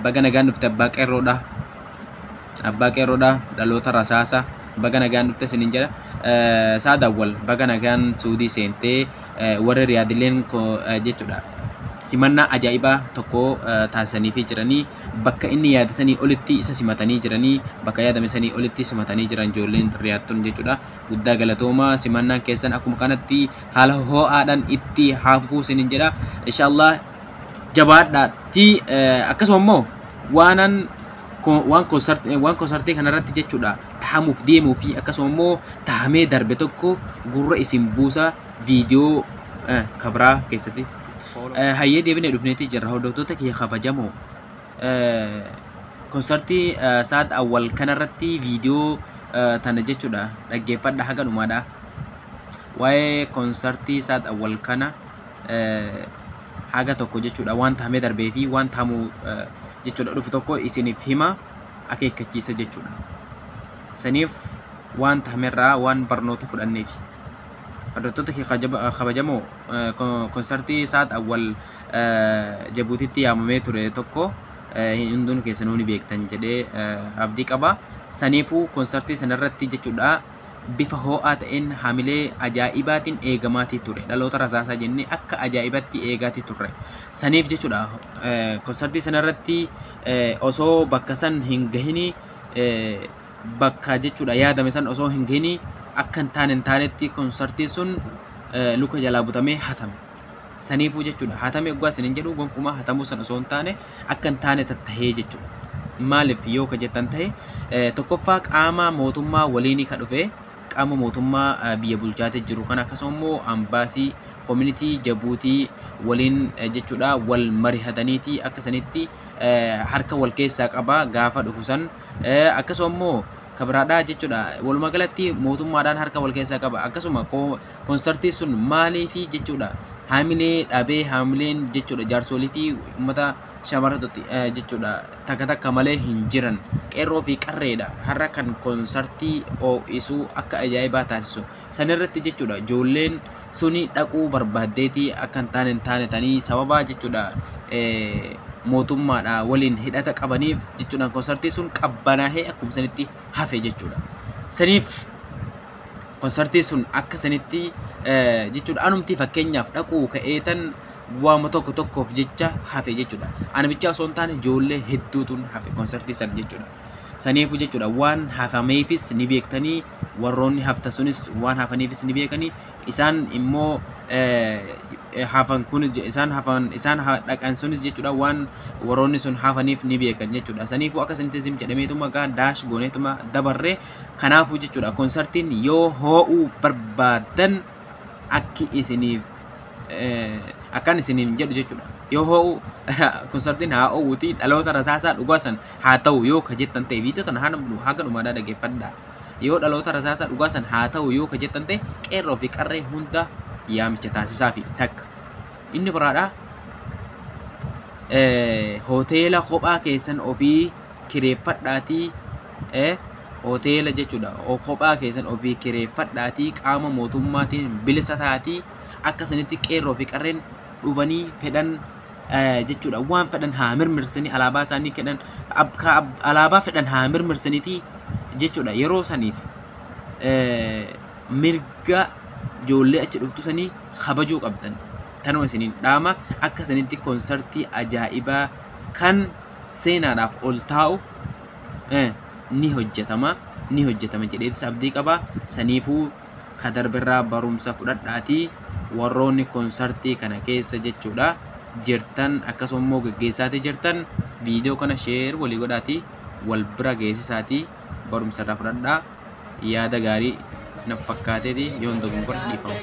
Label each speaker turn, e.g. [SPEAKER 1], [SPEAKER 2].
[SPEAKER 1] Baga nagaan dhufte abbaa qeerroodha. Abbaa qeerroodha dhaloota rasaasa baga nagaan dhufte isiniin jedha. Saad Awwal baga nagaan Suudii seentee, warri Riyaadileen jechuudha. Simannaa ajaa'ibaa tokko taasisaniifii jiranii, bakka inni yaada sanii olitti isa simatanii jiranii, bakka yaadame sanii olitti simatanii jiran ijoolleen Riyaadtuun jechuudha. Guddaa galatooma, simannaan keessan akkuma kanatti haala ho'aadhaan itti haafufuu isiniin jedha. Inshaallah jabaadhaatti. Akkasuma immoo waanan waan konsartii kanarratti jechuudha tahamuuf deemuu fi akkasuma immoo tahamee darbe tokko gurra isin buusa viidiyoo kabraa keessatti. Hayyee, deebinee dhufneetii jirra, hordoftoota kiyya kabajamoo. Konsartii Saad Awwal kanarratti viidiyoo tana jechuudha dhaggeeffadha haga dhumaadha. Waa'ee konsartii Saad Awwal kana haga tokko jechuudha waan tahamee darbee fi waan tahamuu jechuudha dhufu tokko isiniif hima, akeekkachiisa jechuudha. Saniif waan tahamerraa waan barnoota fudhanneef. Hordoftoota kiyya kabajamoo, konsartii Saad Awwal Jabuutitti yaamamee ture tokko hunduun keessanuu ni beektan jedhee abdii qaba. Saniifuu konsartii sanarratti jechuudha bifa ho'aa ta'een hamilee ajaa'ibaatiin eegamaatii ture. Dhaloota rasaasaa jennee akka ajaa'ibatti eegaatii turre. Saniif jechuudha konsartii sanarratti osoo bakka san hin gahini, bakka jechuudha yaadame san osoo hin gahini, akka hin taane hin taanetti konsartiin sun luka jalaa butamee hatame. Saniifuu jechuudha hatame dhugaa isiniin jedhu, gonkumaa hatamuu san osoo hin taane akka hin taane tattahee jechuudha. Maaliif yoo ka jettan ta'e, tokkoffaa qaama mootummaa waliinii ka dhufe, qaama mootummaa biyya bulchaatee jiru kana, akkasuma immoo ambaasii community Jabuutii waliin jechuudha wal marihataniiti akka sanitti harka wal keessaa qaba gaafa dhufu san. Akkasuma immoo kabiraadhaa jechuudha walumaa galatti mootummaadhaan harka wal keessaa qaba. Akkasuma konsartii sun maaliifi jechuudha haamilee dhabee, haamileen jechuudha jaarsolii fi uummata shamarratutti jechuudha takka takka malee hin jiran. Qeerroo fi qarreedha har'a kan konsartii ho'isuu akka ajaa'ibaa taasisu. Sanirratti jechuudha ijoolleen suni dhaquu barbaaddeetii akka hin taane hin taane tanii sababaa jechuudha mootummaadha waliin hidhata qabaniif jechuudha konsartii sun qabbanaahee akkuma sanitti hafe jechuudha. Saniif konsartii sun akka sanitti jechuudha anumti fakkeenyaaf dhaquu ka'eetan waama tokko tokkoof jecha hafe jechuudha. Ana bichaa osoo hin taane ijoollee hedduutu hafe konsartii san jechuudha. Saniifuu jechuudha waan hafameefis ni beektanii, warroonni hafta sunis waan hafaniifis ni beekanii, isaan immoo hafan kun isaan hafan isaan dhaqan sunis jechuudha waan warroonni sun hafaniif ni beekan jechuudha. Saniifuu akka sanitti sim jedhameetuma gaa daash gooneetuma dabarree. Kanaafuu jechuudha konsartiin yoo hoo'uu barbaadan akki isiniif akkan isiniin jedhu jechuudha. Yoo hoo'u konsartiin haa ho'uuti, dhaloota rasaasaa dhugaa san haa ta'u yoo ka jettan ta'e, viidiyoo tana haga dhumaadhaa dhaggeeffadhaa. Yoo dhaloota rasaasaa dhugaa san haa ta'u yoo ka jettan ta'e, qeerroo fi qarree hunda yaamicha taasisaa fi takka. Inni biraadhaa hoteela kophaa keessan ofii kireeffadhaatii, hoteela jechuudha kophaa keessan ofii kireeffadhaatii, qaama mootummaatiin bilisa taatii, akka sanitti qeerroo fi qarreen dhufanii fedhan jechuudha waan fedhan haa mirmirsanii, alaabaa isaanii fedhan, alaabaa fedhan haa mirmirsaniitii jechuudha yeroo saniif mirga ijoollee achi dhuftu sanii kabajuu qabdan. Tanuma isiniin dhaama. Akka sanitti konsartii ajaa'ibaa kan seenaadhaaf ol taa'u ni hojjetama, ni hojjetama jedheetis abdii qaba. Saniifuu ka darbirraa barumsa fudhadhaatii warroonni konsartii kana keessa jechuudha jirtan, akkasuma immoo geggeessaatii jirtan, viidiyoo kana share walii godhaatii wal bira geessisaatii barumsa irraa fudhadhaa. Yaada gaarii na fakkaateeti, yoon dogongora dhiifama.